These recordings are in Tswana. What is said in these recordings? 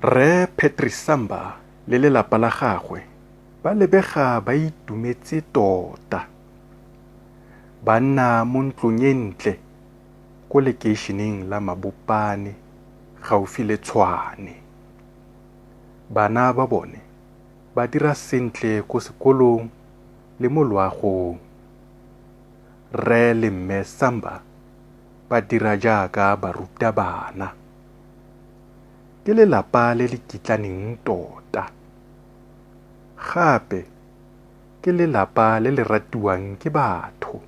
Rre Patrice Samba le lelapa la gagwe ba lebega ba itumetse tota. Ba nna mo ntlong e ntle ko lekeišeneng la Mabopane gaufi le Tshwane. Bana ba bone ba dira sentle ko sekolong le mo loagong. Rre le Mme Samba ba dira jaaka barutabana. Ke lelapa le le kitlaneng tota. Gape ke lelapa le le ratiwang ke batho.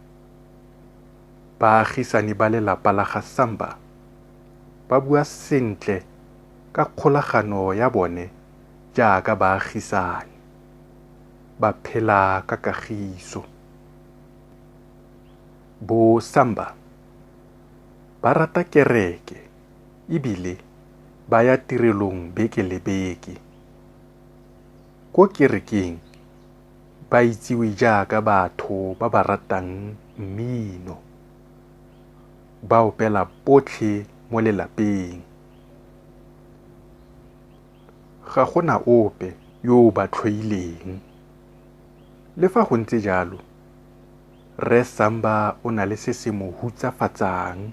Baagisani ba lelapa la ga Samba ba bua sentle ka kgolagano ya bone jaaka baagisani. Ba phela ka kagiso. Bo Samba ba rata kereke ebile ba ya tirelong beke le beke. Ko kerekeng ba itsiwe jaaka batho ba ba ratang mmino. Ba opela botlhe mo lelapeng. Ga go na ope yo o ba tlhoileng. Le fa go ntse jalo, Rre Samba o na le se se mo hutsafatsang.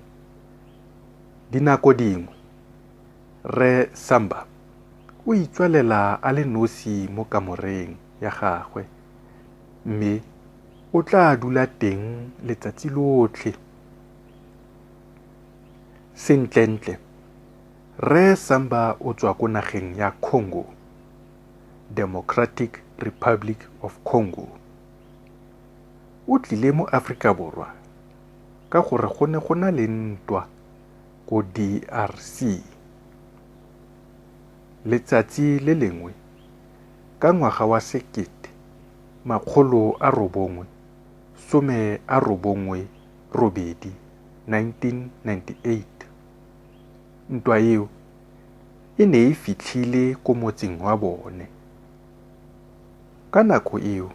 Dinako dingwe Rre Samba o itswalela a le nosi mo kamoreng ya gagwe mme o tla dula teng letsatsi lotlhe. Sentlentle, Rre Samba o tswa ko nageng ya Congo, Democratic Republic of Congo. O tlile mo Aforika Borwa ka gore go ne go na le ntwa ko DRC. Letsatsi le lengwe ka ngwaga wa 1998, 1998, ntwa eo e ne e fitlhile ko motseng wa bone. Ka nako eo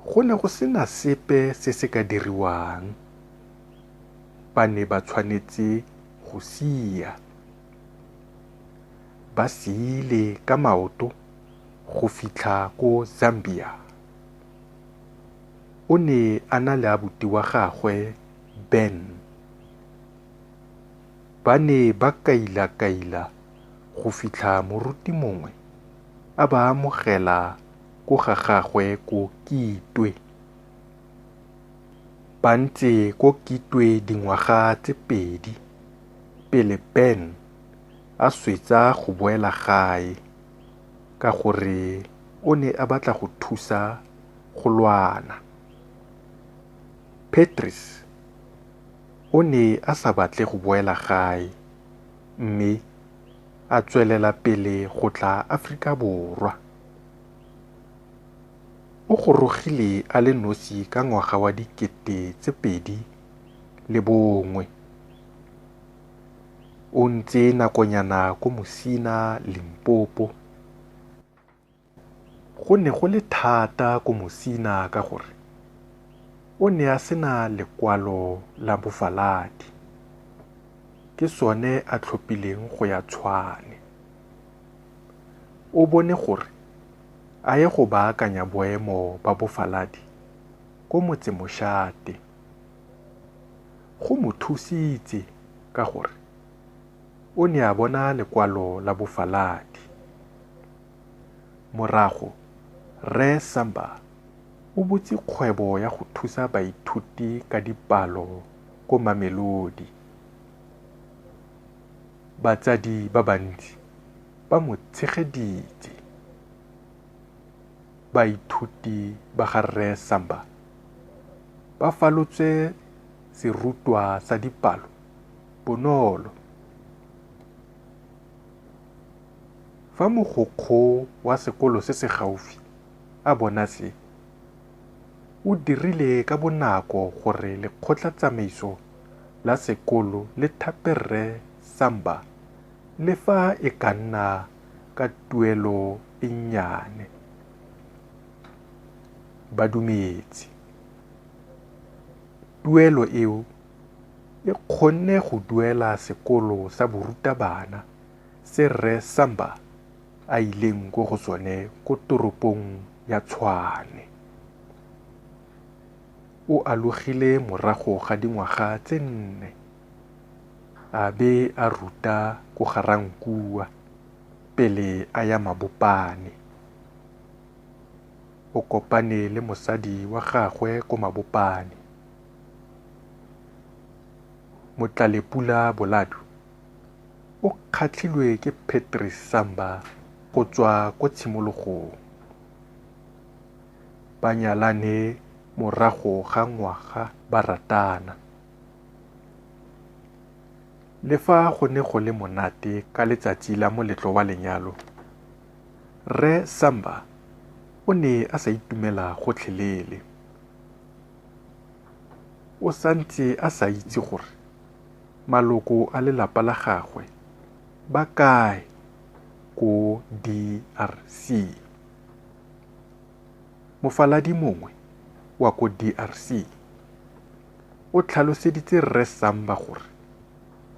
go ne go sena sepe se se ka diriwang. Ba ne ba tshwanetse go sia. Ba siile ka maoto go fitlha ko Zambia. O ne a na le abuti wa gagwe Ben. Ba ne ba kaila-kaila go fitlha moruti mongwe a ba amogela ko ga gagwe ko Kitwe. Ba ntse ko Kitwe dingwaga tse 2 pele Ben a swetsa go boela gae ka gore o ne a batla go thusa go lwana. Patrice o ne a sa batle go boela gae mme a tswelela pele go tla Aforika Borwa. O gorogile a le nosi ka ngwaga wa 2001. O ntse nakonyana ko Musina, Limpopo. Go ne go le thata ko Musina ka gore o ne a sena lekwalo la bofaladi. Ke sone a tlhophileng go ya Tshwane. O bone gore a ye go baakanya boemo ba bofaladi ko motsemošate. Go mo thusitse ka gore o ne a bona lekwalo la bofaladi. Morago Rre Samba o butse kgwebo ya go thusa baithuti ka dipalo ko Mamelodi. Batsadi ba bantsi ba mo tshegeditse. Baithuti ba ga Rre Samba ba falotse serutwa sa dipalo bonolo. Fa mogokgo wa sekolo se se gaufi a bona se, o dirile ka bonako gore lekgotlatsamaiso la sekolo le thape Rre Samba le fa e ka nna ka tuelo e nnyane. Ba dumetse. Tuelo eo e kgonne go duela sekolo sa borutabana se Rre Samba a ileng ko go sone ko toropong ya Tshwane. O alogile morago ga dingwaga tse 4 a be a ruta ko Ga-Rankuwa pele a ya Mabopane. O kopane le mosadi wa gagwe ko Mabopane. Motlalepula Boladu o kgatlhilwe ke Patrice Samba go tswa ko tshimologong. Ba nyalane morago ga ngwaga ba ratana. Le fa go ne go le monate ka letsatsi la moletlo wa lenyalo, Rre Samba o ne a sa itumela gotlhelele. O santse a sa itse gore maloko a lelapa la gagwe ba kae ko DRC. Mofaladi mongwe wa ko DRC o tlhaloseditse Rre Samba gore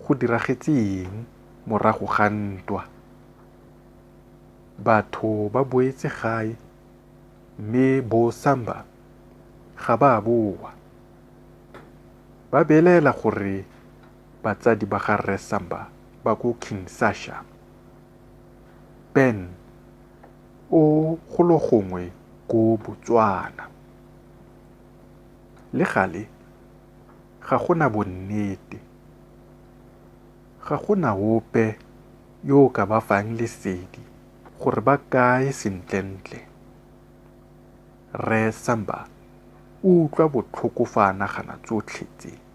go diragetse eng morago ga ntwa. Batho ba boetse gae mme bo Samba ga ba a boa. Ba belaela gore batsadi ba ga Rre Samba ba ko Kinshasa. Ben o golo gongwe ko Botswana. Le gale, ga go na bonnete. Ga go na ope yo o ka ba fang lesedi gore ba kae sentlentle. Rre Samba o utlwa botlhoko fa a nagana tsotlhe tse.